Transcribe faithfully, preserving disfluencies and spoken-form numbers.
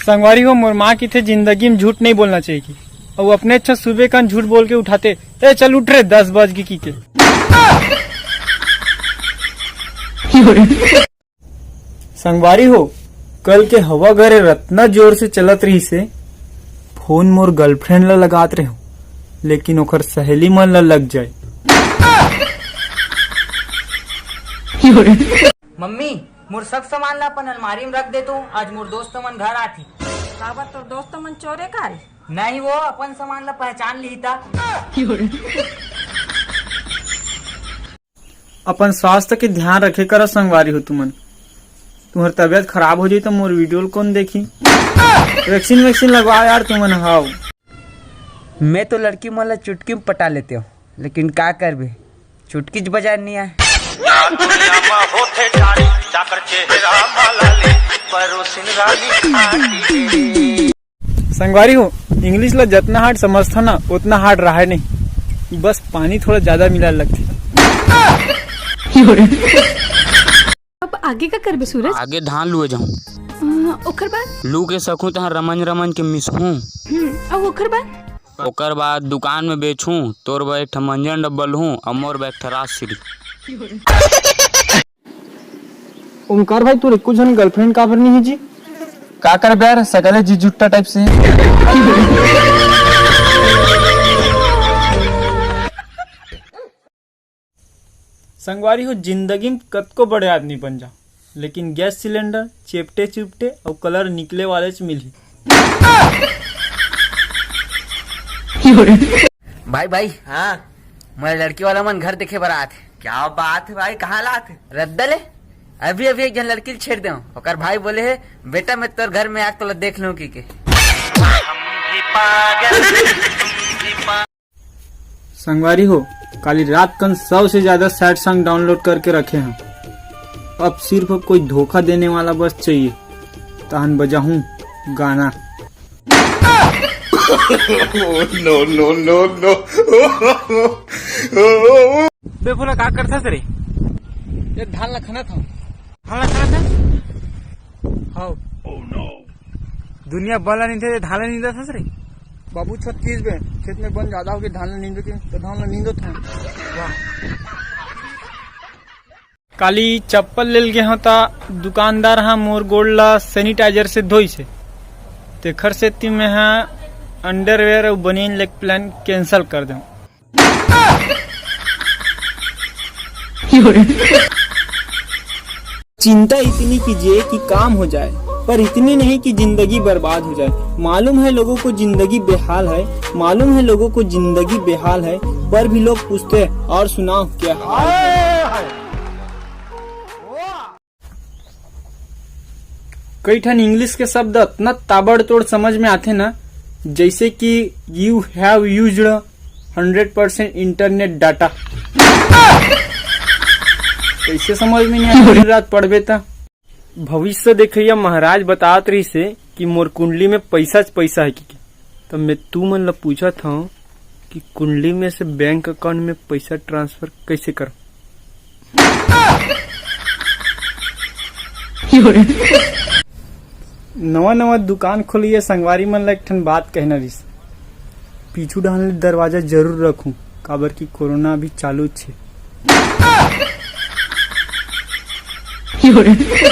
संगवारी हो, मोर माँ किथे जिंदगी में झूठ नहीं बोलना चाहिए। अउ अपने अच्छा सुबह कन झूठ बोल के उठाते, "ए चल उठ रे, दस बज गे," की के। संगवारी हो, कल के हवा घरे रतना जोर से चलत रहिसे, फोन मोर गर्लफ्रेंड ला लगात रहेंव, लेकिन ओकर सहेली मन ला लग जाए। मम्मी, मोर सब सामान ला अपन अलमारी में रख दे तो, आज मोर दोस्त मन घर आथे। काबर, तोर दोस्त मन चोरे का रे? नहीं, वो अपन सामान ला पहचान लिही ता। अपन स्वास्थ्य के ध्यान रखे करा संगवारी हो तुमन। तुम्हर तबीयत खराब हो जाई तो मोर वीडियो ल कौन देखी? वैक्सीन वैक्सीन लगवा यार तुमन। हाव। मैं तो लड़की मन ला चुटकी में पटा लेते हो, लेकिन का करबे, चुटकी च बजाए नहीं आए। दुनिया मा होथे जानी, जाकर चेहरा मा लाली, परोसिन रानी खाटी। संगवारी हो, इंग्लिश ला जतना हार्ड समझथा ना, उतना हार्ड रहे नहीं। बस पानी थोड़ा ज्यादा मिला लगथे। अब आगे का करबे सूरज? आगे धान लुए जाऊं। अ, ओकर बाद? लू के सकूं तहां रमंज रमंज के मिसहूं। हम्म, अब ओकर बाद? ओकर बाद दुकान में बेचहूं, तोर बर एक ठा मंजन डब्बा लूहूं, अउ मोर बर एक ठा राजश्री। ओमकार भाई, तोर एको झन गर्लफ्रेंड काबर नहीं है जी? का करबे यार, सकल है जी जुट्टा टाइप से। संगवारी हो, जिंदगी में कतको बड़े आदमी बन जा, लेकिन गैस सिलेंडर चेपटे चुपटे अउ कलर निकले वाले च मिलही। भाई, भाई। हाँ। मोर लड़की वाला मन घर देखे बर आत हे। क्या बात है भाई, कहाँ लात हे? रद्दा ले। अभी अभी एक झन लड़की ल छेड़ दे हूँ। ओकर भाई बोले है, "बेटा, मैं तोर घर में आके तोला देख लूँ," की के। संगवारी हो, काली रात कन सबसे ज्यादा सैड सॉन्ग डाउनलोड करके रखे हैं। अब सिर्फ कोई धोखा देने वाला बस चाहिए, तहन बजाहूं गाना। No, no, no, no। बे भोला, का करथस रे? ये धान ला खनत हंव। धान ला खनत हस? हाव। दुनिया बन ला नींदे, धान ला नींदत हस रे? बाबू छत तीस बे, खेत में बन ज्यादा होगे, धान ला नींदे के, तो धान ला नींदत हंव। वाह। काली चप्पल लेल गे हंव, ता दुकानदार हा मोर गोड़ ला sanitizer से धोइस हे, तेखर सेती मैं हा underwear अउ बनियान लेके plan cancel कर देंव। चिंता इतनी कीजिए कि काम हो जाए, पर इतनी नहीं कि जिंदगी बर्बाद हो जाए। मालूम है लोगों को जिंदगी बेहाल है, मालूम है लोगों को जिंदगी बेहाल है, पर भी लोग पूछते हैं, "और सुनाओ, क्या हाल है?" कई ठन इंग्लिश के शब्द अतना ताबड़तोड़ समझ में आथे ना, जैसे कि "You have used hundred percent internet data।" कैसे समझ में नहीं आए, दिन रात पढ़बे त। भविष्य देखइया महाराज बतात रहिस हे कि मोर कुंडली में पैसा च पैसा है कि, त मैं तू मन ला पूछत हंव कि कुंडली में से बैंक अकाउंट में पैसा ट्रांसफर कैसे करंव? नवा नवा दुकान खोलिए संगवारी मन ला एक ठन बात कहना रिस, पीछू डाहन ले दरवाजा जरूर रखूं, काबर कि कोरोना अभी चालू छे।